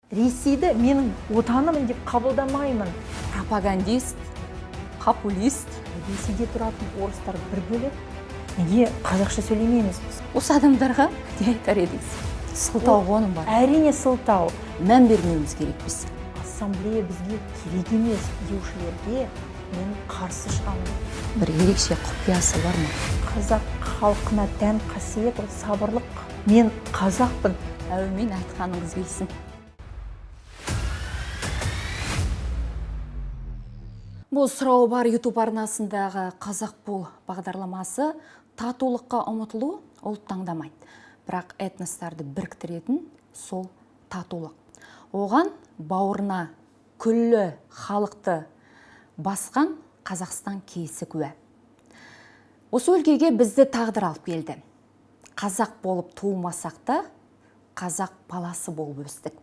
Ресейді менің отаным деп қабылдамаймын. Пропагандист, популист. Ресейде тұратын орыстар бір бөлек. Неге қазақша сөйлемейміз біз? Осы адамдарға не айтар едіңіз? Сылтау ғой оның бәрі. Әрине, сылтау. Мән бермеуіміз керекпіз. Ассамблея бізге керек емес деушілерге мен қарсы шығамын. Бір ерекше құпиясы бар ма? Қазақ халқына тән қасиет ол сабырлық. Мен қазақпын. Әумин, айтқаныңыз келсін. Бұл «Сұрауы бар» YouTube арнасындағы «Қазақ бол» бағдарламасы. Татулыққа ұмытылу ұлт таңдамайды. Бірақ этностарды біріктіретін сол татулық. Оған бауырына күллі халықты басқан Қазақстан кейісі куә. Осы өлкеге бізді тағдыр алып келді. Қазақ болып туылмасақ та, қазақ баласы болып өстік.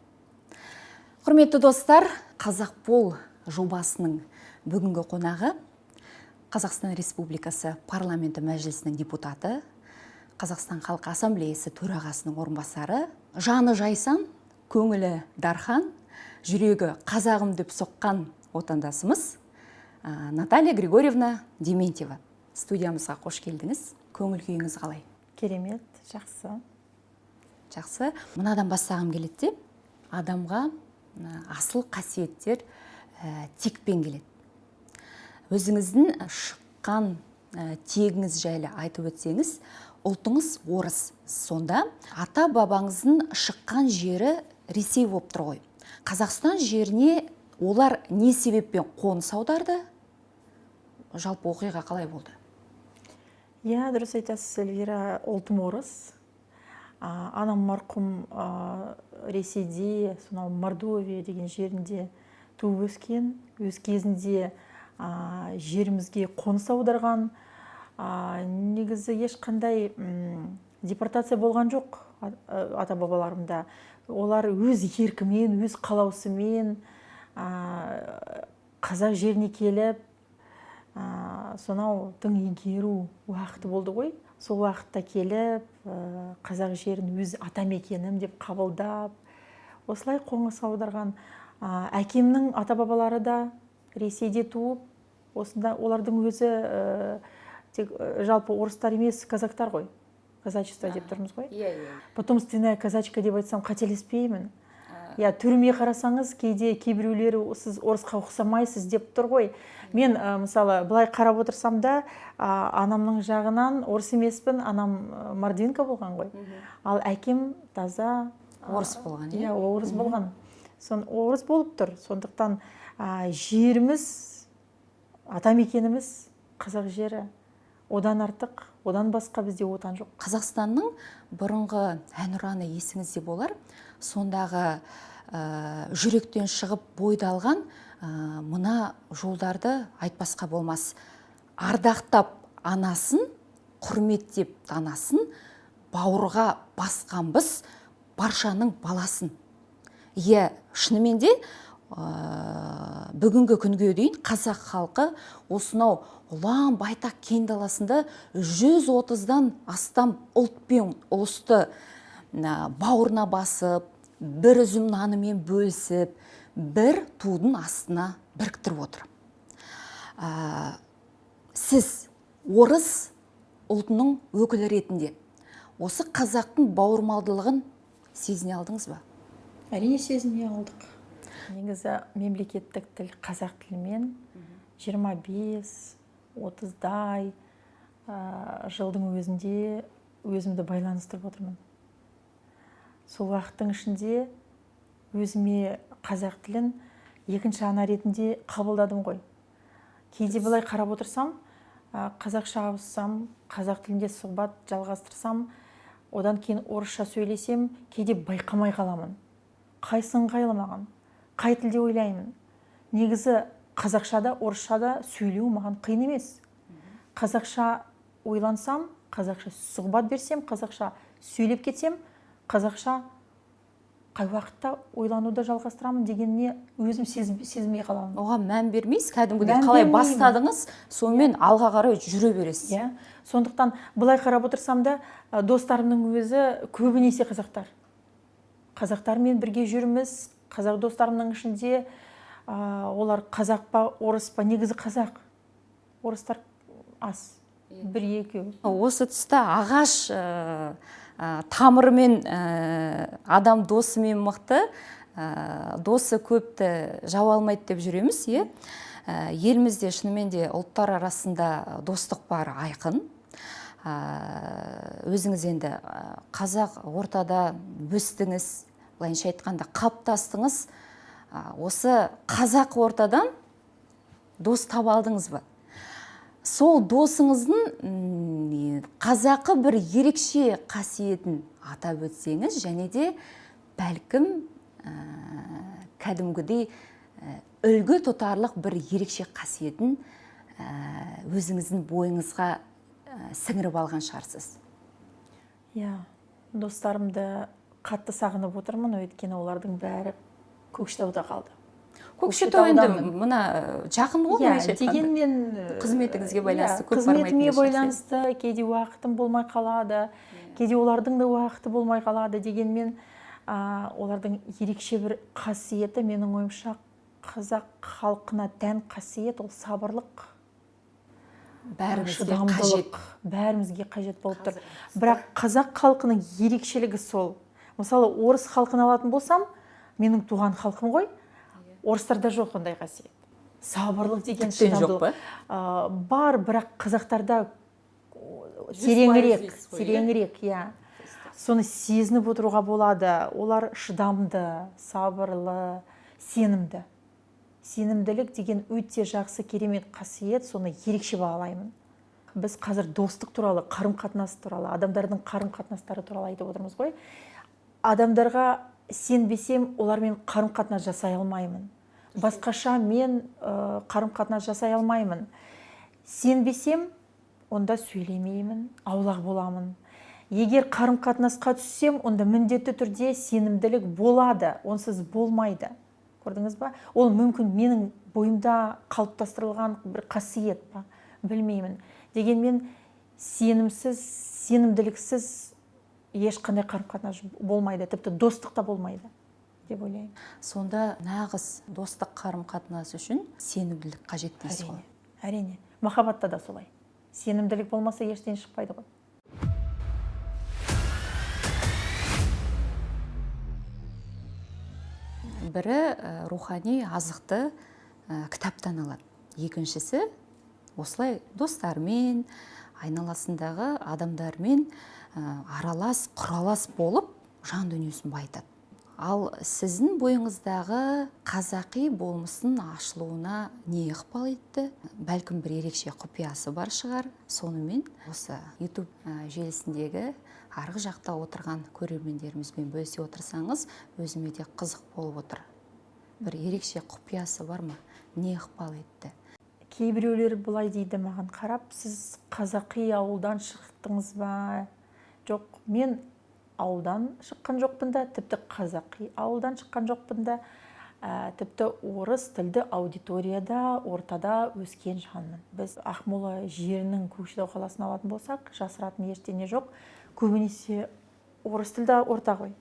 Құрметті достар, «Қазақ бол» жобасының бүгінгі қонағы Қазақстан Республикасы Парламенті Мәжілісінің депутаты, Қазақстан Халқы Ассамблеясы төрағасының орынбасары, жаны жайсан, көңілі дархан, жүрегі қазағым деп соққан отандасымыз Наталья Григорьевна Дементьева. Студиямызға қош келдіңіз. Көңіл күйіңіз қалай? Керемет, жақсы. Жақсы. Мынадан бастағым келеді де, адамға асыл қасиеттер текпен келеді. Өзіңіздің шыққан тегіңіз жайлы айтып өтсеңіз. Ұлтыңыз орыс. Сонда ата бабаңыздың шыққан жері Ресей болып тұр ғой. Қазақстан жеріне олар не себеппен қоныс аударды? Жалпы оқиға қалай болды? Иә, дұрыс айтасыз, Эльвира. Ұлтым орыс. Анам марқұм Ресейде, сонау Мордовия деген жерінде туып өскен. Өз кезінде жерімізге қоныс аударған. Негізі ешқандай депортация болған жоқ ата бабаларымда. Олар өз еркімен, өз қалаусымен қазақ жеріне келіп, сонау тың игеру уақыты болды ғой, сол уақытта келіп, қазақ жерін өз атамекенім деп қабылдап, осылай қоныс аударған. Әкемнің ата бабалары да Ресейде туып, осында. Олардың өзі тек жалпы орыстар емес, казактар ғой, казачество деп тұрмыз ғой. иә иә Потомственная казачка деп айтсам, қателеспеймін. Иә, түріме қарасаңыз, кейде кейбіреулері «Сіз орысқа ұқсамайсыз» деп тұр ғой. Мен мысалы, былай қарап отырсам да, анамның жағынан орыс емеспін. Анам мордвинка болған ғой, ал әкем таза Орыс болған, иә? Иә, орыс болған. Сон орыс болып тұр. Сондықтан жеріміз, атамекеніміз қазақ жері. Одан артық, одан басқа бізде отан жоқ. Қазақстанның бұрынғы әнұраны есіңізде болар. Сондағы жүректен шығып бойды алған мына жолдарды айтпасқа болмас: «Ардақтап анасын, құрметтеп данасын, бауырға басқанбыз баршаның баласын». Иә, шынымен де, бүгінгі күнге дейін қазақ халқы осынау ұлан байтақ кең даласында 130-дан астам ұлт пен ұлысты бауырына басып, бір үзім нанымен бөлісіп, бір тудың астына біріктіріп отыр. Сіз орыс ұлтының өкілі ретінде осы қазақтың бауырмалдылығын сезіне алдыңыз ба? Әрине, сезіне алдық. Негізі мемлекеттік тіл қазақ тілімен 25-30-дай жылдың өзінде өзімді байланыстырып отырмын. Сол уақыттың ішінде өзіме қазақ тілін екінші ана ретінде қабылдадым ғой. Кейде былай қарап отырсам, қазақша ауызсам, қазақ тілінде сұхбат жалғастырсам, одан кейін орысша сөйлесем, кейде байқамай қаламын, қайсы ыңғайлы маған, қай тілде ойлаймын. Негізі қазақша да, орысша да сөйлеу маған қиын емес. Қазақша ойлансам, қазақша сұхбат берсем, қазақша сөйлеп кетсем, қазақша қай уақытта ойлануды жалғастырамын дегеніне өзім сезінбей қаламын. Оған мән бермейсіз кәдімгідей. Мән Қалай бермеймін. бастадыңыз, сонымен алға қарай жүре бересіз. Иә, сондықтан былай қарап отырсам да, достарымның өзі көбінесе қазақтар. Қазақтармен бірге жүрміз. Қазақ достарымның ішінде олар қазақ па, орыс па, негізі қазақ. Орыстар аз, бір екеу. Осы тұста ағаш тамырымен адам досымен мықты, досы көпті жау алмайды деп жүреміз, иә? Елімізде шынымен де ұлттар арасында достық бар айқын. Өзіңіз енді қазақ ортада өстіңіз, былайынша айтқанда қалыптастыңыз. Осы қазақ ортадан дос таба алдыңыз ба? Сол досыңыздың қазақы бір ерекше қасиетін атап өтсеңіз, және де бәлкім кәдімгідей үлгі тұтарлық бір ерекше қасиетін өзіңіздің бойыңызға сіңіріп алған шығарсыз. Иә, достарымды қатты сағынып отырмын, өйткені олардың бәрі Көкшетауда қалды. Көкшетау енді мына жақын ғой, иә, дегенмен қызметіңізге байланысты көп қызметіме байланысты кейде уақытым болмай қалады, кейде олардың да уақыты болмай қалады. Дегенмен олардың ерекше бір қасиеті, менің ойымша, қазақ халқына тән қасиет, ол сабырлық, бәрімізге қажет, бәрімізге қажет болып тұр. Бірақ қазақ халқының ерекшелігі сол. Мысалы, орыс халқын алатын болсам, менің туған халқым ғой, орыстарда жоқ ондай қасиет. Сабырлық деген шыдамдылық бар, бірақ қазақтарда тереңірек, тереңірек, иә. Соны сезініп отыруға болады. Олар шыдамды, сабырлы, сенімді. Сенімділік деген өте жақсы, керемет қасиет, соны ерекше бағалаймын. Біз қазір достық туралы, қарым-қатынас туралы, адамдардың қарым-қатынастары туралы айтып отырмыз ғой. Адамдарға сенбесем, олармен қарым-қатынас жасай алмаймын. Басқаша мен қарым-қатынас жасай алмаймын. Сенбесем, онда сөйлемеймін, аулақ боламын. Егер қарым-қатынасқа түссем, онда міндетті түрде сенімділік болады, онсыз болмайды. Көрдіңіз ба? Ол мүмкін менің бойымда қалыптастырылған бір қасиет па, білмеймін. Дегенмен сенімсіз, сенімділіксіз ешқандай қарым-қатынас болмайды, тіпті достық та болмайды деп ойлаймын. Сонда нағыз достық қарым-қатынас үшін сенімділік қажет дейсіз ғой? Әрине, махаббатта да солай. Сенімділік болмаса ештеңе шықпайды ғой. Бірі рухани азықты кітаптан алады, екіншісі осылай достармен, айналасындағы адамдармен аралас, құралас болып жан дүниесін байытады. Ал сіздің бойыңыздағы қазақи болмысын ашылуына не ықпал етті? Бәлкім бір ерекше құпиясы бар шығар. Сонымен осы YouTube желісіндегі арғы жақта отырған көрермендерімізбен бөлісе отырсаңыз, өзіме де қызық болып отыр. Бір ерекше құпиясы бар ма? Не ықпал етті? Кейбіреулер былай дейді маған қарап, сіз қазақи ауылдан шықтыңыз ба? Жоқ, мен ауылдан шыққан жоқпын да, тіпті қазақи ауылдан шыққан жоқпын да, тіпті орыс тілді аудиторияда, ортада өскен жанмын. Біз Ақмола жерінің Көкшетау қаласын алатын болсақ, жасыратын ештеңе жоқ. Көбінесе орыс тілді орта ғой.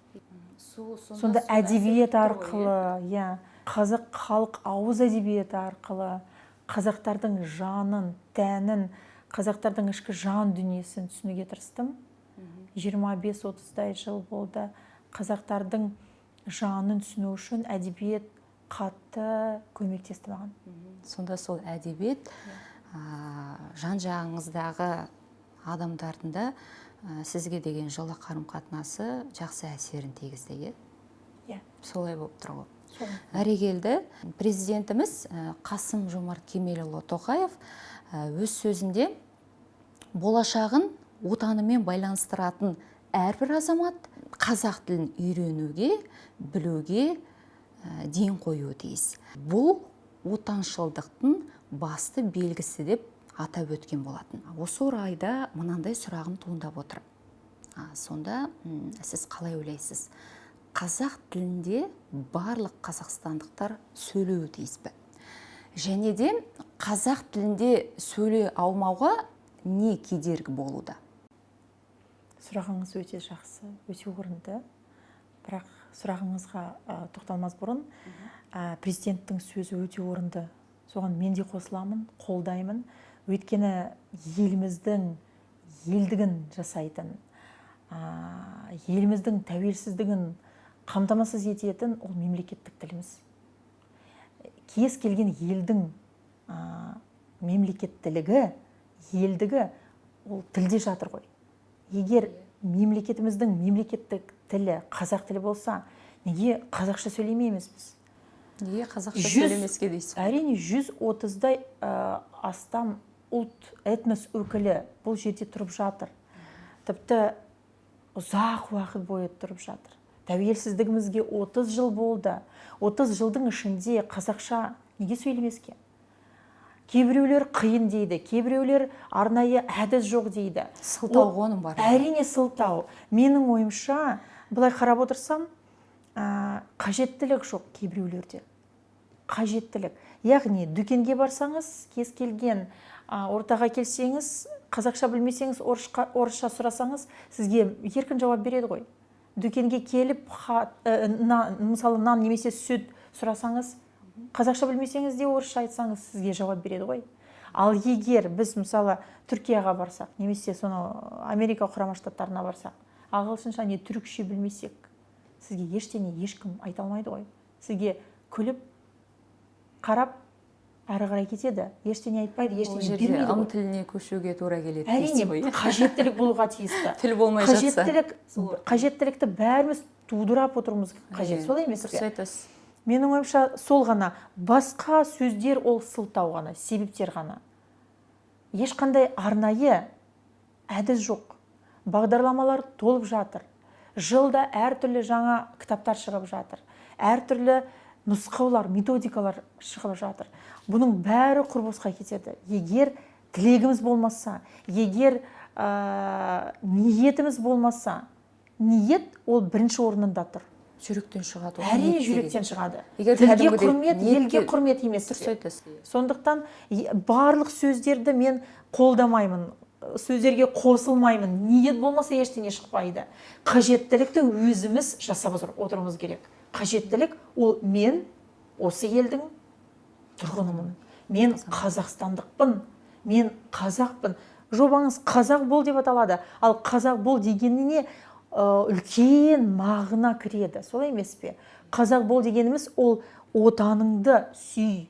Сонда әдебиет арқылы, иә, қазақ халық ауыз әдебиеті арқылы қазақтардың жанын, тәнін, қазақтардың ішкі жан дүниесін түсінуге тырыстым. 25-30-дай жыл болды. Қазақтардың жанын түсіну үшін әдебиет қатты көмектесті маған. Сонда сол әдебиет жан-жағыңыздағы адамдардың да сізге деген жылы қарым-қатынасы жақсы әсерін тигізді, иә? Иә. Солай болып тұр ғой. Бәрекелді. Президентіміз Қасым Жомарт Кемелұлы Тоқаев өз сөзінде болашағын отанымен байланыстыратын әрбір азамат қазақ тілін үйренуге, білуге ден қоюы тиіс. Бұл отаншылдықтың басты белгісі деп атап өткен болатын. Осы орайда мынандай сұрағым туындап отыр. Сонда сіз қалай ойлайсыз? Қазақ тілінде барлық қазақстандықтар сөйлеуі тиіс пе? Және де қазақ тілінде сөйлей алмауға не кедергі болуда? Сұрағыңыз өте жақсы, өте орынды. Бірақ Сұрағыңызға тоқталмас бұрын, президенттің сөзі өте орынды. Соған мен де қосыламын, қолдаймын. Өйткені еліміздің елдігін жасайтын, еліміздің тәуелсіздігін қамтамасыз ететін ол мемлекеттік тіліміз. Кез келген елдің мемлекеттілігі, елдігі ол тілде жатыр ғой. Егер мемлекетіміздің мемлекеттік тілі қазақ тілі болса, неге қазақша сөйлемейміз біз? Неге қазақша сөйлемеске дейсіз? Әрине, 130-дай астам ұлт, этнос өкілі бұл жерде тұрып жатыр. Тіпті ұзақ уақыт бойы тұрып жатыр. Тәуелсіздігімізге 30 жыл болды. 30 жылдың ішінде қазақша неге сөйлемеске? Кейбіреулер қиын дейді, кейбіреулер арнайы әдіс жоқ дейді. Сылтау ғой оның барлығы. Әрине, сылтау. Менің ойымша, былай қарап отырсам, қажеттілік жоқ кейбіреулерде. Қажеттілік. Яғни дүкенге барсаңыз, кез келген ортаға келсеңіз, қазақша білмесеңіз, орысша сұрасаңыз, сізге еркін жауап береді ғой. Дүкенге келіп, мысалы, нан немесе сүт сұрасаңыз, қазақша білмесеңіз де орысша айтсаңыз, сізге жауап береді ғой. Ал егер біз, мысалы, Түркияға барсақ, немесе соны Америка Құрама Штаттарына барсақ, ағылшынша не түрікше білмесек, сізге ештеңе ешкім айта алмайды ғой. Сізге күліп, қарап, әрі қарай кетеді, ештеңе айтпайды, Ол ештеңе жерде бермейді ым ғой. тіліне көшуге тура келеді Әрине, дейсіз ғой, иә? қажеттілік болуға тиісті. Тіл болмай жатса. Қажеттілікті бәріміз тудырап отыруымыз қажет, солай емес Дұрыс пе? айтасыз. Менің ойымша, сол ғана. Басқа сөздер ол сылтау ғана, себептер ғана. Ешқандай арнайы әдіс жоқ. Бағдарламалар толып жатыр. Жылда әртүрлі жаңа кітаптар шығып жатыр. Әртүрлі нұсқаулар, методикалар шығып жатыр. Бұның бәрі құр босқа кетеді. Егер тілегіміз болмаса, егер ниетіміз болмаса, ниет ол бірінші орнында тұр. Жүректен шығады ол Әрине, ниет деген. жүректен шығады. Егер Тілге кәдімгідей құрмет, ниетке елге құрмет емес Дұрыс пе? айтасыз. Сондықтан барлық сөздерді мен қолдамаймын, сөздерге қосылмаймын. Ниет болмаса ештеңе шықпайды. Қажеттілікті өзіміз жасап отыруымыз керек. Қажеттілік ол мен осы елдің тұрғынымын. Мен қазақстандықпын, мен қазақпын. Жобаңыз қазақ бол деп аталады. Ал қазақ бол дегеніне үлкен мағына кіреді. Солай емес пе? Қазақ бол дегеніміз ол отаныңды сүй,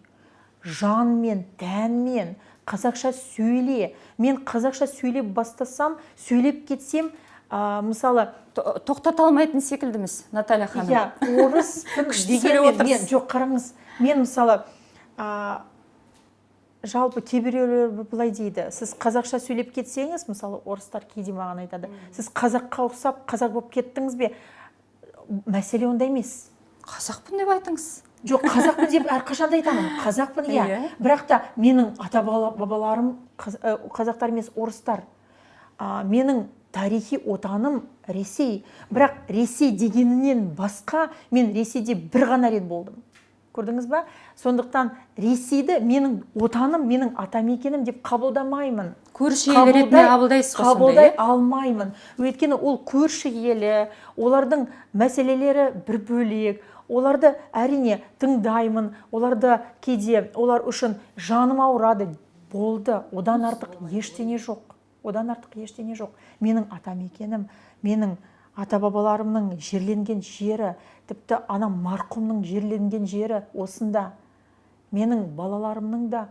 жанмен, тәнмен, қазақша сөйле. Мен қазақша сөйлеп бастасам, сөйлеп кетсем, мысалы, Тоқтата алмайтын секілдіміз, Наталья ханым. Иә, орыспын Күшті дегенмен сөйлеп мен, отырсыз. жоқ, қараңыз, мен мысалы, жалпы кейбіреулер былай дейді, сіз қазақша сөйлеп кетсеңіз, мысалы, орыстар кейде маған айтады, сіз қазаққа ұқсап қазақ болып кеттіңіз бе? Мәселе онда емес. Қазақпын деп айтыңыз. Жоқ, қазақпын деп әрқашан да айтамын. Қазақпын, иә. Бірақ та менің ата-бабаларым қазақтар емес, орыстар. Менің тарихи отаным Ресей. Бірақ Ресей дегенінен басқа мен Ресейде бір ғана рет болдым. Көрдіңіз ба? Сондықтан Ресейді менің отаным, менің атамекенім деп қабылдамаймын. Көрші ел ретінде қабылдайсыз ғой сонда, Қабылдай иә? алмаймын. Өйткені ол көрші елі, олардың мәселелері бір бөлек. Оларды әрине тыңдаймын, оларды кейде олар үшін жаным ауырады. Болды, одан артық ештеңе жоқ. Одан артық ештеңе жоқ. Менің атамекенім, менің ата-бабаларымның жерленген жері, тіпті анам марқұмның жерленген жері осында. Менің балаларымның да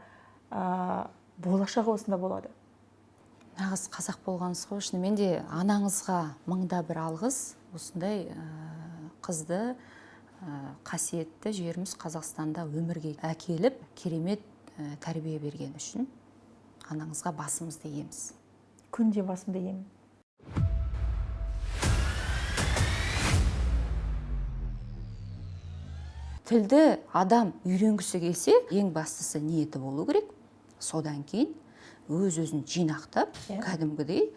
болашағы осында болады. Нағыз қазақ болғансыз ғой. Шынымен де анаңызға мыңда бір алғыс. Осындай қызды, қасиетті жеріміз Қазақстанда өмірге әкеліп, керемет тәрбие берген үшін анаңызға басымызды иеміз. Күнде басымды иемін. Тілді адам үйренгісі келсе, ең бастысы ниеті болу керек. Содан кейін өз-өзін жинақтап, кәдімгідей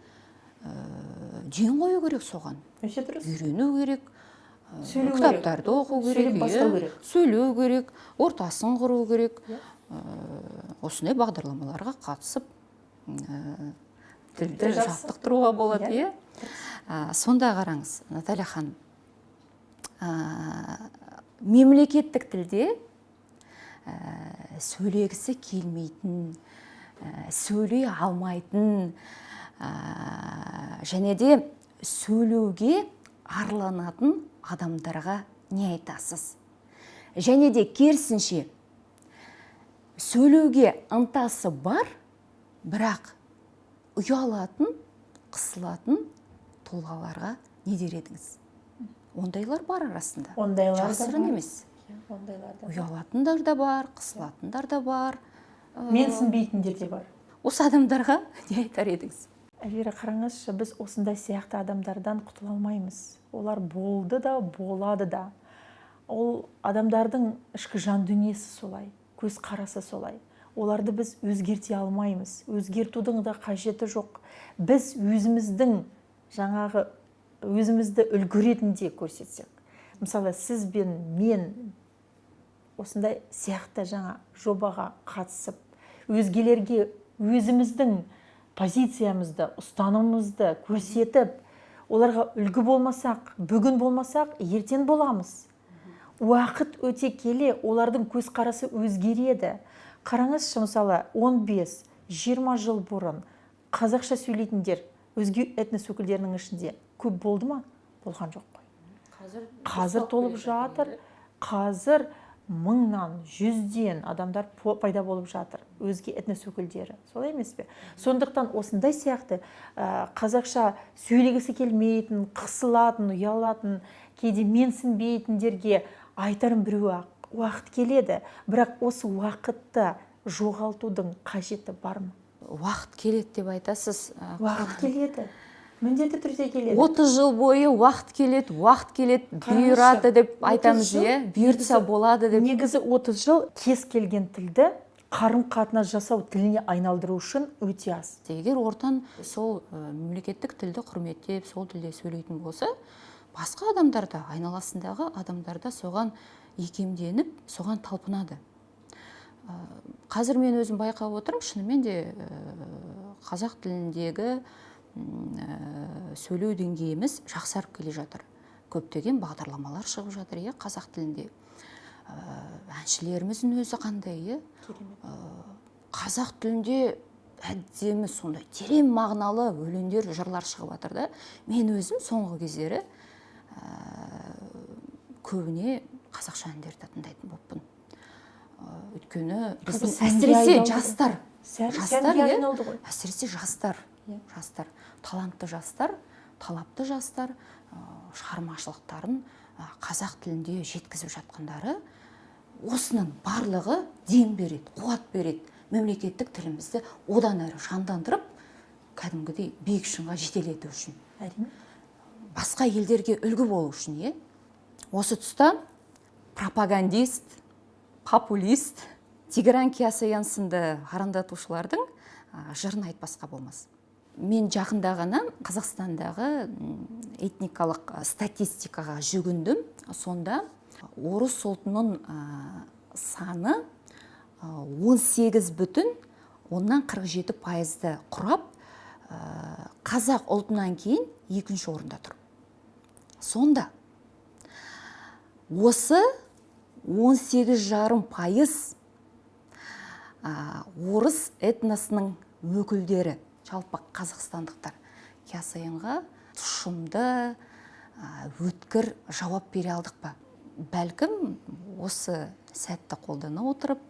ден қою керек соған. Өте дұрыс. Үйрену керек, Сөйлеу керек. кітаптарды оқу керек, Сөйлеп бастау керек. сөйлеу керек, ортасын құру керек. Осындай бағдарламаларға қатысып, тілді Тілді жақсы. жаттықтыруға болады, Иә. иә? Сонда қараңыз, Наталья ханым, Мемлекеттік тілде сөйлегісі келмейтін, сөйлей алмайтын, және де сөйлеуге арланатын адамдарға не айтасыз? Және де керісінше, сөйлеуге ынтасы бар, бірақ ұялатын, қысылатын тұлғаларға не дер едіңіз? Ондайлар бар арасында. Ондайлар да Жасырын бар. емес. Иә, ондайлар да бар. Ұялатындар да бар, қысылатындар да бар. Менсінбейтіндер де бар. Осы адамдарға не айтар едіңіз? Эльвира, қараңызшы, біз осындай сияқты адамдардан құтыла алмаймыз. Олар болды да, болады да. Ол адамдардың ішкі жан дүниесі солай, көзқарасы солай. Оларды біз өзгерте алмаймыз. Өзгертудің де қажеті жоқ. Біз өзіміздің жаңағы өзімізді үлгі ретінде көрсетсек. Мысалы, сіз бен мен осындай сияқты жаңа жобаға қатысып, өзгелерге өзіміздің позициямызды, ұстанымымызды көрсетіп, оларға үлгі болмасақ, бүгін болмасақ, ертең боламыз. Уақыт өте келе олардың көзқарасы өзгереді. Қараңызшы, мысалы, 15-20 жыл бұрын қазақша сөйлейтіндер өзге этнос өкілдерінің ішінде көп болды ма? Болған жоқ қой. Қазір толып жатыр. Қазір мыңнан, жүзден адамдар пайда болып жатыр, өзге этнос өкілдері. Солай емес пе? Сондықтан осындай сияқты қазақша сөйлегісі келмейтін, қысылатын, ұялатын, кейде менсінбейтіндерге айтарым біреу ақ: уақыт келеді. Бірақ осы уақытты жоғалтудың қажеті бар ма? Уақыт келеді деп айтасыз. Уақыт келеді, міндетті түрде келеді. 30 жыл бойы уақыт келеді, уақыт келеді, Қараңызшы, бұйырады деп 30 айтамыз, жыл иә, бұйыртса болады деп. Негізі 30 жыл кез келген тілді қарым қатынас жасау тіліне айналдыру үшін өте аз. Егер ортан сол мемлекеттік тілді құрметтеп, сол тілде сөйлейтін болса, басқа адамдар да, айналасындағы адамдар да соған икемденіп, соған талпынады. Қазір мен өзім байқап отырмын, шынымен де қазақ тіліндегі сөйлеу деңгейіміз жақсарып келе жатыр. Көптеген бағдарламалар шығып жатыр, иә, қазақ тілінде. Әншілеріміздің өзі қандай, иә? Керемет. Қазақ тілінде әдемі, сондай терең мағыналы өлеңдер, жырлар шығып жатыр да. Мен өзім соңғы кездері көбіне қазақша әндерді тыңдайтын болыппын. Өйткені Қазір біздің сәнге әсіресе айналды. жастар, жастар, Сәнге иә, айналды ғой. Әсіресе жастар, жастар, талантты жастар, талапты жастар шығармашылықтарын қазақ тілінде жеткізіп жатқандары, осының барлығы дем береді, қуат береді. Мемлекеттік тілімізді одан әрі жандандырып, кәдімгідей биік шыңға жетелету үшін. Әрине. Басқа елдерге үлгі болу үшін, иә. Осы тұста пропагандист, популист Тигран Кеосаян сынды арандатушылардың жырын айтпасқа болмас. Мен жақында ғана Қазақстандағы этникалық статистикаға жүгіндім. Сонда орыс ұлтының саны 18,47% құрап, қазақ ұлтынан кейін екінші орында тұр. Сонда осы 18,5% орыс этносының өкілдері, жалпы қазақстандықтар Кеосаянға тұшымды, өткір жауап бере алдық па? Бәлкім, осы сәтті қолдана отырып,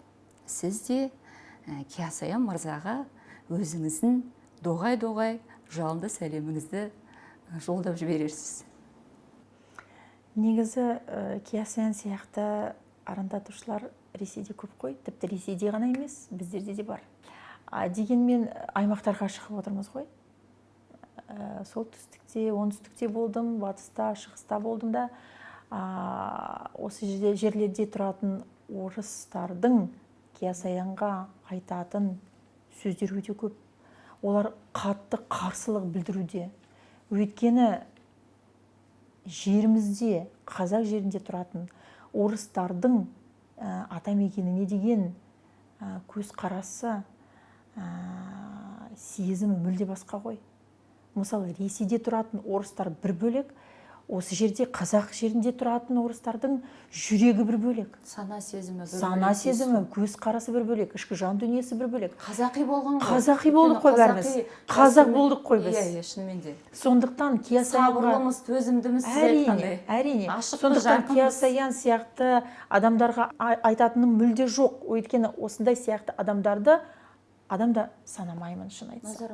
сіз де Кеосаян мырзаға өзіңіздің доғай-доғай жалынды сәлеміңізді жолдап жіберерсіз. Негізі Кеосаян сияқты арандатушылар Ресейде көп қой, тіпті Ресейде ғана емес, біздерде де бар. Дегенмен аймақтарға шығып отырмыз ғой. Солтүстікте, оңтүстікте болдым, батыста, шығыста болдым да. Осы жерлерде тұратын орыстардың Кеосаянға айтатын сөздері өте көп. Олар қатты қарсылық білдіруде. Өйткені жерімізде, қазақ жерінде тұратын орыстардың ата мекеніне деген көзқарасы, сезімі мүлде басқа ғой. Мысалы, Ресейде тұратын орыстар бір бөлек, Осы жерде, қазақ жерінде тұратын орыстардың жүрегі бір бөлек. Сана сезімі бір Сана бөлек дейсіз сезімі, ғой. Көзқарасы бір бөлек, ішкі жан дүниесі бір бөлек. Қазақи болған ғой. Қазақи болдық қой Өйткені бәріміз. қазақи Қазақ дәстүр- болдық қой біз. Иә, иә, шынымен де. Сондықтан Киясаянға Сабырлымыз, төзімдіміз, сіз Әрине, айтқандай. әрине. Ашықпыз, Сондықтан жарқынбыз. Киясаян сияқты адамдарға айтатыным мүлде жоқ. Өйткені осындай сияқты адамдарды адам да санамаймын, шын айтсам. Назар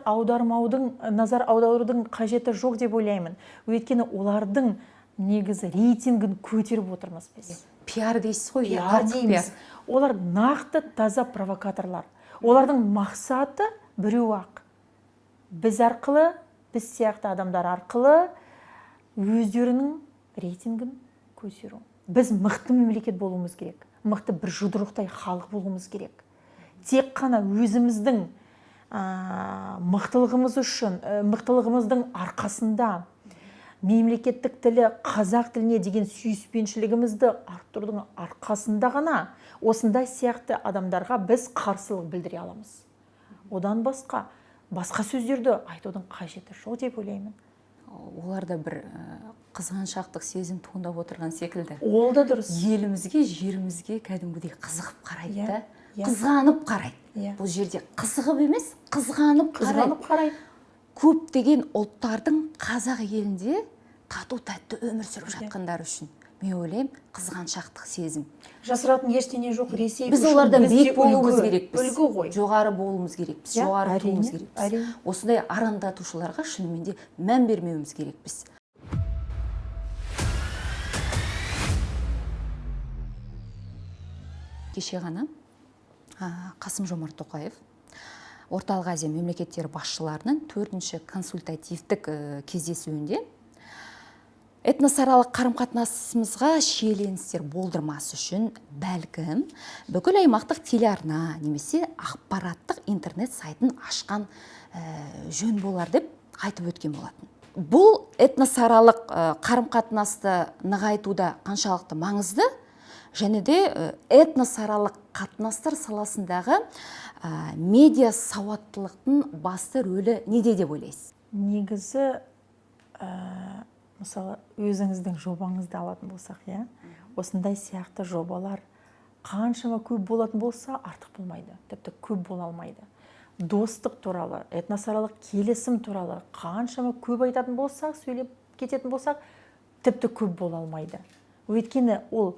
аудармау керек дейсіз ғой. Назар аударудың қажеті жоқ деп ойлаймын. Өйткені олардың негізі рейтингін көтеріп отырмыз біз. Пиар дейсіз ғой, иә, Пиар артық дейміз. пиар. Олар нақты таза провокаторлар. Олардың мақсаты біреу ақ. Біз арқылы, біз сияқты адамдар арқылы өздерінің рейтингін көтеру. Біз мықты мемлекет болуымыз керек. Мықты бір жұдырықтай халық болуымыз керек. Тек қана өзіміздің мықтылығымыз үшін, мықтылығымыздың арқасында мемлекеттік тілі қазақ тіліне деген сүйіспеншілігімізді арттырудың арқасында ғана осындай сияқты адамдарға біз қарсылық білдіре аламыз. Одан басқа сөздерді айтудың қажеті жоқ деп ойлаймын. Оларда бір қызғаншақтық сезім туындап отырған секілді. Ол да дұрыс. Елімізге, жерімізге кәдімгідей қызығып қарайды Иә, да. иә. Қызғанып қарайды. Иә. Бұл жерде қызығып емес, қызғанып қарайды. Қызғанып қарайды. Көптеген ұлттардың қазақ елінде тату тәтті өмір сүріп жатқандары үшін мен ойлаймын, қызғаншақтық сезім. Жасыратын ештеңе жоқ, Ресей Біз үшін олардан біз де биік болуымыз үлгі, керекпіз. Үлгі ғой. Жоғары болуымыз керекпіз, Иә, жоғары әрине, тұруымыз керекпіз. әрине. Осындай арандатушыларға шынымен де мән бермеуіміз керекпіз. Кеше ғана Қасым-Жомарт Тоқаев Орталық Азия мемлекеттері басшыларының 4-ші консультативтік кездесуінде этносаралық қарым-қатынасымызға шиеленістер болдырмас үшін бәлкім бүкіл аймақтық телеарна немесе ақпараттық интернет сайтын ашқан жөн болар деп айтып өткен болатын. Бұл этносаралық қарым-қатынасты нығайтуда қаншалықты маңызды, және де этносаралық қатынастар саласындағы медиа сауаттылықтың басты рөлі неде деп ойлайсыз? Негізі, мысалы, өзіңіздің жобаңызды алатын болсақ, иә, осындай сияқты жобалар қаншама көп болатын болса, артық болмайды, тіпті көп бола алмайды. Достық туралы, этносаралық келісім туралы қаншама көп айтатын болсақ, сөйлеп кететін болсақ, тіпті көп бола алмайды. Өйткені ол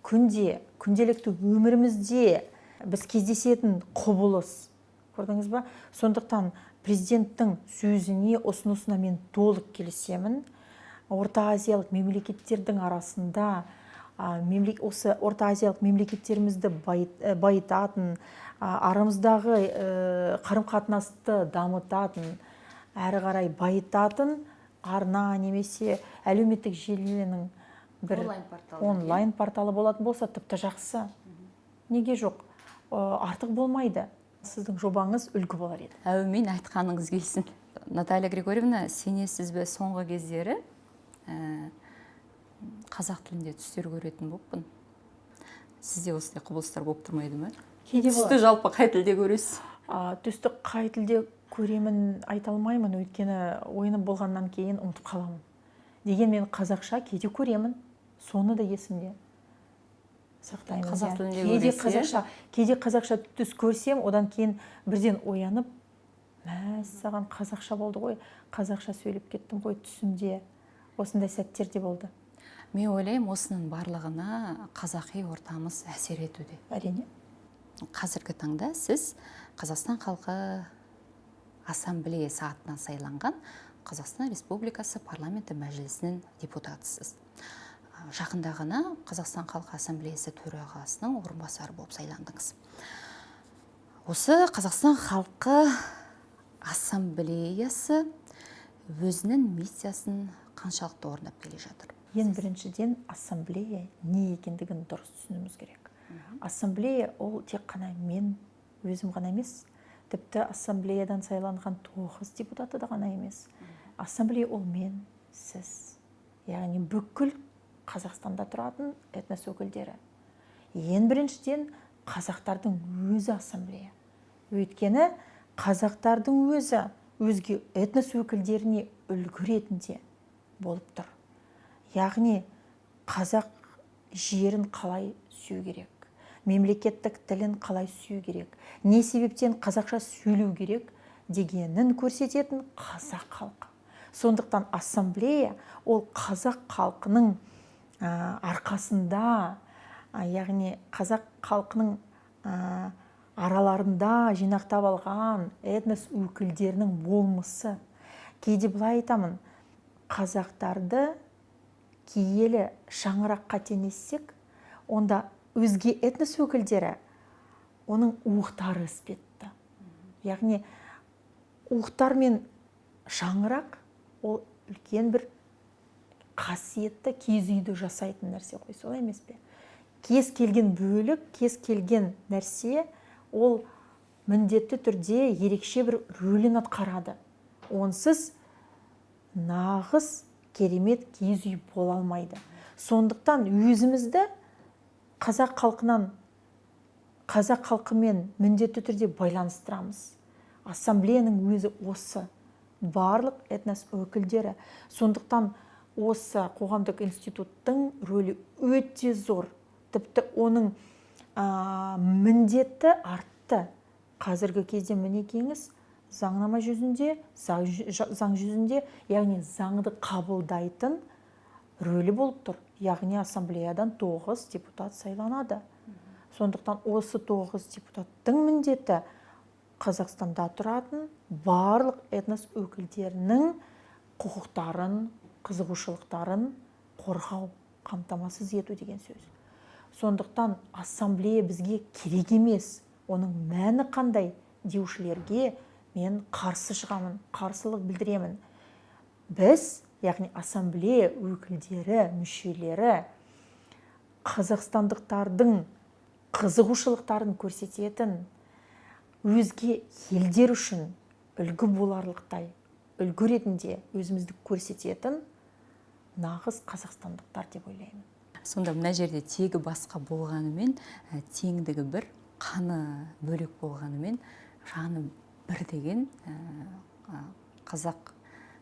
күнделікті өмірімізде біз кездесетін құбылыс. Көрдіңіз ба? Сондықтан президенттің сөзіне, ұсынысына мен толық келісемін. Орта Азиялық мемлекеттердің арасында, осы Орта Азиялық мемлекеттерімізді байытатын, арамыздағы қарым-қатынасты дамытатын, әрі қарай байытатын арна немесе әлеуметтік желінің бір Онлайн-порталы. онлайн порталы болатын болса, тіпті жақсы. Неге жоқ? Артық болмайды. Сіздің жобаңыз үлгі болар еді. Әумин, айтқаныңыз келсін. Наталья Григорьевна, сенесіз бе, соңғы кездері қазақ тілінде түстер көретін болыппын. Сізде осындай құбылыстар болып тұрмайды ма? Кейде Түсті болады. жалпы қай тілде көресіз? Түсті қай тілде көремін айта алмаймын, өйткені оянып болғаннан кейін ұмытып қаламын. Дегенмен қазақша кейде көремін, соны да есімде сақтаймын. Қазақ Иә. тілінде Кейде көресіз, иә? кейде қазақша түс көрсем, одан кейін бірден оянып, мәссаған, қазақша болды ғой, қазақша сөйлеп кеттім ғой түсімде. Осындай сәттер де болды. Мен ойлаймын, осының барлығына қазақи ортамыз әсер етуде. Әрине. Қазіргі таңда сіз Қазақстан халқы ассамблеясы атынан сайланған Қазақстан Республикасы парламенті мәжілісінің депутатысыз. Жақында ғана Қазақстан халқы ассамблеясы төрағасының орынбасары болып сайландыңыз. Осы Қазақстан халқы ассамблеясы өзінің миссиясын қаншалықты орындап келе жатыр? Ең біріншіден, ассамблея не екендігін дұрыс түсінуіміз керек. Ассамблея ол тек қана мен өзім ғана емес, тіпті ассамблеядан сайланған 9 депутаты да ғана емес. Ассамблея ол мен, сіз, яғни бүкіл Қазақстанда тұратын этнос өкілдері. Ең біріншіден қазақтардың өзі ассамблея. Өйткені қазақтардың өзі өзге этнос өкілдеріне үлгі ретінде болып тұр. Яғни қазақ жерін қалай сүю керек, мемлекеттік тілін қалай сүю керек, не себептен қазақша сөйлеу керек дегенін көрсететін қазақ халқы. Сондықтан ассамблея ол қазақ халқының арқасында, яғни қазақ халқының араларында жинақтап алған этнос өкілдерінің болмысы. Кейде былай айтамын, қазақтарды киелі шаңыраққа теңессек, онда өзге этнос өкілдері оның уықтары іспетті. Яғни уықтар мен шаңырақ ол үлкен бір қасиетті киіз үйді жасайтын нәрсе ғой, солай емес пе? Кез келген бөлік, кез келген нәрсе ол міндетті түрде ерекше бір рөлін атқарады. Онсыз нағыз керемет киіз үй бола алмайды. Сондықтан өзімізді қазақ халқынан, қазақ халқымен міндетті түрде байланыстырамыз. Ассамблеяның өзі осы, барлық этнос өкілдері. Сондықтан осы қоғамдық институттың рөлі өте зор. Тіпті оның міндеті артты. Қазіргі кезде мінекейіңіз, заңнама жүзінде, заң жүзінде, яғни заңды қабылдайтын рөлі болып тұр. Яғни ассамблеядан 9 депутат сайланады. Сондықтан осы 9 депутаттың міндеті Қазақстанда тұратын барлық этнос өкілдерінің құқықтарын, қызығушылықтарын қорғау, қамтамасыз ету деген сөз. Сондықтан ассамблея бізге керек емес, оның мәні қандай деушілерге мен қарсы шығамын, қарсылық білдіремін. Біз, яғни ассамблея өкілдері, мүшелері қазақстандықтардың қызығушылықтарын көрсететін, өзге елдер үшін үлгі боларлықтай, үлгі ретінде өзімізді көрсететін нағыз қазақстандықтар деп ойлаймын. Сонда мына жерде тегі басқа болғанымен, теңдігі бір, қаны бөлек болғанымен, жаны бір деген қазақ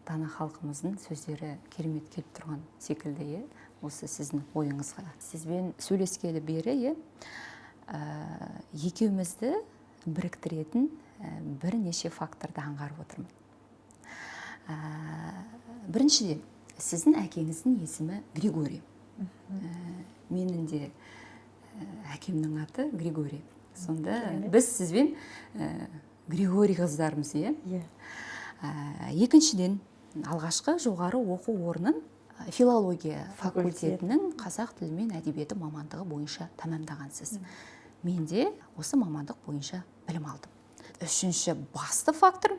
дана халқымыздың сөздері керемет келіп тұрған секілді, е? Осы сіздің ойыңызға. Сізбен сөйлескелі бері, е, екеумізді біріктіретін бірнеше факторды аңғарып отырмын. Біріншіден, сіздің әкеңіздің есімі Григорий. Менің де әкемнің аты Григорий. Сонда біз сізбен Григорий қыздармыз, иә? Иә. Екіншіден, алғашқы жоғары оқу орнын филология факультетінің қазақ тілі мен әдебиеті мамандығы бойынша тәмамдағансыз. Мен де осы мамандық бойынша білім алдым. Үшінші басты фактор,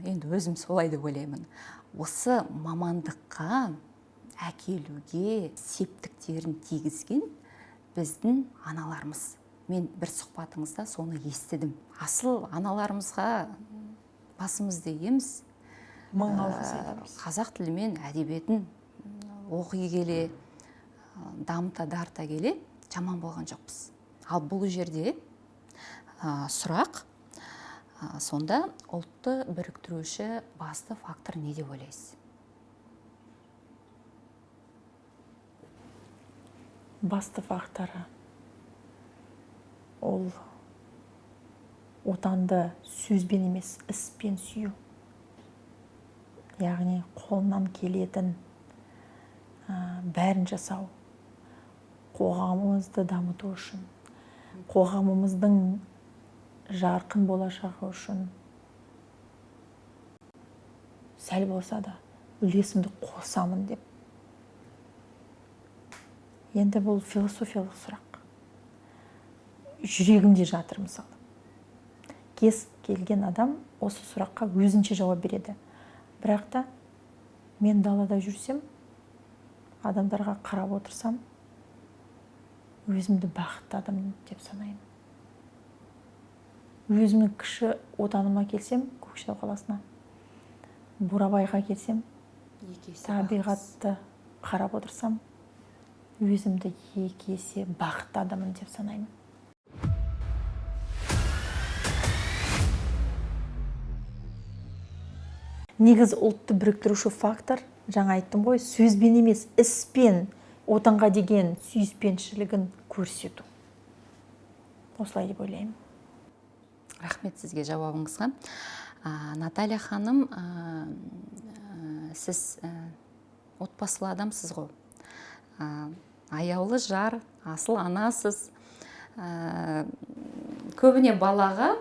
енді өзім солай деп ойлаймын, осы мамандыққа әкелуге септіктерін тигізген біздің аналарымыз. Мен бір сұхбатыңызда соны естідім. Асыл аналарымызға басымызды иеміз. Мың алғыс айтамыз. Қазақ тілі мен әдебиетін оқи келе, дамыта дарыта келе жаман болған жоқпыз. Ал бұл жерде сұрақ, сонда ұлтты біріктіруші басты фактор не деп ойлайсыз? Басты факторы ол отанды сөзбен емес, іспен сүю. Яғни қолынан келетін бәрін жасау, қоғамымызды дамыту үшін, қоғамымыздың жарқын болашағы үшін сәл болса да үлесімді қосамын деп. Енді бұл философиялық сұрақ. Жүрегімде жатыр мысалы. Кез келген адам осы сұраққа өзінше жауап береді. Бірақ та мен далада жүрсем, адамдарға қарап отырсам, өзімді бақытты адам деп санаймын. Өзімнің кіші отаныма келсем, Көкшетау қаласына, Бурабайға келсем, табиғатты қарап отырсам, өзімді екі есе бақытты адаммын деп санаймын. Негізі ұлтты біріктіруші фактор Жаңа айттым ғой, сөзбен емес, іспен отанға деген сүйіспеншілігін көрсету. Осылай деп ойлаймын. Рахмет сізге жауабыңызға. Наталья ханым, сіз отбасылы адамсыз ғой. Аяулы жар, асыл анасыз. Көбіне балаға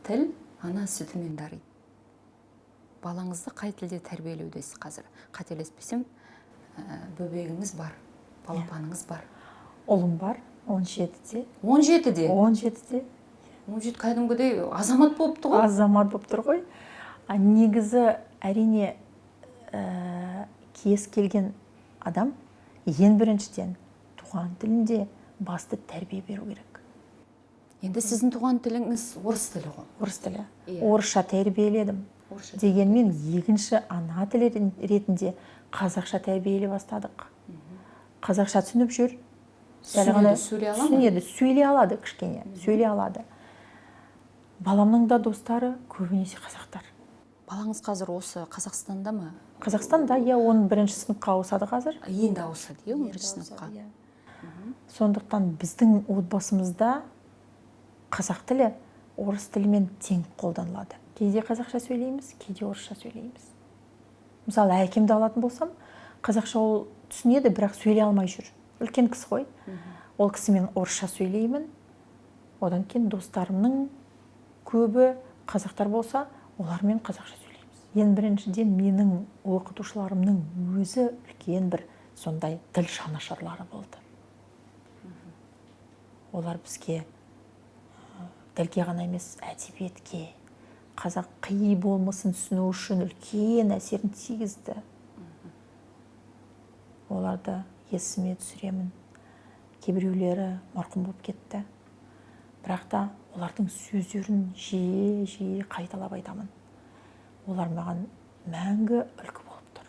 тіл ана сүтімен дариды. Балаңызды қай тілде тәрбиелеудесіз қазір? Қателеспесем, бөбегіңіз бар, балапаныңыз бар. Ұлым бар, 17-де. 17-де? 17-де. 17, кәдімгідей азамат болыпты ғой. Азамат болып тұр ғой. Негізі, әрине, кез келген адам ең біріншіден туған тілінде басты тәрбие беру керек. Енді сіздің туған тіліңіз орыс тілі ғой. Орыс тілі. Иә. Орысша тәрбиеледім. Орысша. Дегенмен екінші ана тілі ретінде қазақша тәрбиелей бастадық. Қазақша түсініп жүр. Дәл Түсінеді, ғана сөйлей ала ма? Түсінеді, сөйлей алады кішкене, сөйлей алады. Баламның да достары көбінесе қазақтар. Балаңыз қазір осы Қазақстанда ма? Қазақстанда, иә, 11-сыныпқа ауысады қазір. Енді ауысады, иә, 11-сыныпқа. Иә. Сондықтан біздің отбасымызда қазақ тілі орыс тілімен тең қолданылады. Кейде қазақша сөйлейміз, кейде орысша сөйлейміз. Мысалы, әкемді алатын болсам, қазақша ол түсінеді, бірақ сөйлей алмай жүр. Үлкен кісі ғой. Ол кісімен орысша сөйлеймін. Одан кейін достарымның көбі қазақтар болса, олармен қазақша сөйлейміз. Ең біріншіден, менің оқытушыларымның өзі үлкен бір сондай тіл жанашырлары болды. Олар бізге тілге ғана емес, әдебиетке, қазақи болмысын түсіну үшін үлкен әсерін тигізді. Оларды есіме түсіремін. Кейбіреулері марқұм болып кетті, бірақ та олардың сөздерін жиі жиі қайталап айтамын. Олар маған мәңгі үлгі болып тұр,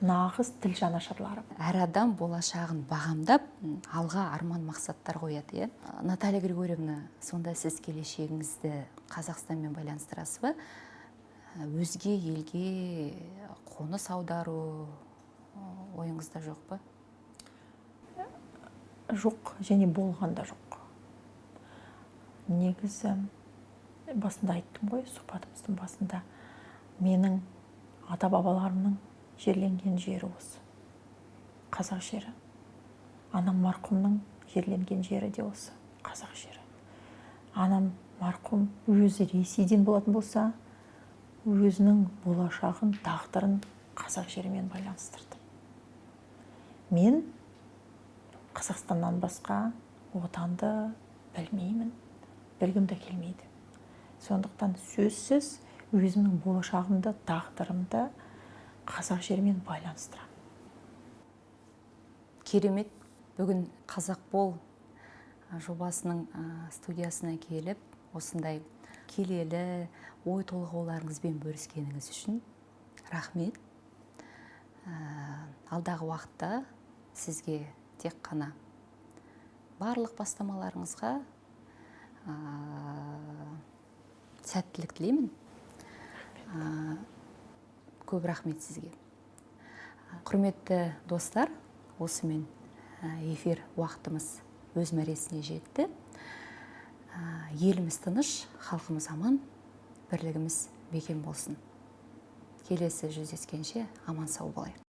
нағыз тіл жанашырлары. Әр адам болашағын бағамдап, алға арман мақсаттар қояды, иә. Наталья Григорьевна, сонда сіз келешегіңізді Қазақстанмен байланыстырасыз ба? Өзге елге қоныс аудару ойыңызда жоқ па? Жоқ және болған да жоқ. Негізі, басында айттым ғой, сұхбатымыздың басында, менің ата бабаларымның жерленген жері осы, қазақ жері. Анам марқұмның жерленген жері де осы, қазақ жері. Анам марқұм өзі Ресейден болатын болса, өзінің болашағын, тағдырын қазақ жерімен байланыстырды. Мен Қазақстаннан басқа отанды білмеймін, білгім де келмейді. Сондықтан сөзсіз өзімнің болашағымды, тағдырымды қазақ жерімен байланыстырамын. Керемет. Бүгін «Қазақ бол» жобасының студиясына келіп, осындай келелі ой толғауларыңызбен бөліскеніңіз үшін рахмет. Алдағы уақытта сізге тек қана барлық бастамаларыңызға сәттілік тілеймін. Көп рахмет сізге. Құрметті достар, осымен эфир уақытымыз өз мәресіне жетті. Еліміз тыныш, халқымыз аман, бірлігіміз бекем болсын. Келесі жүздескенше аман сау болайық.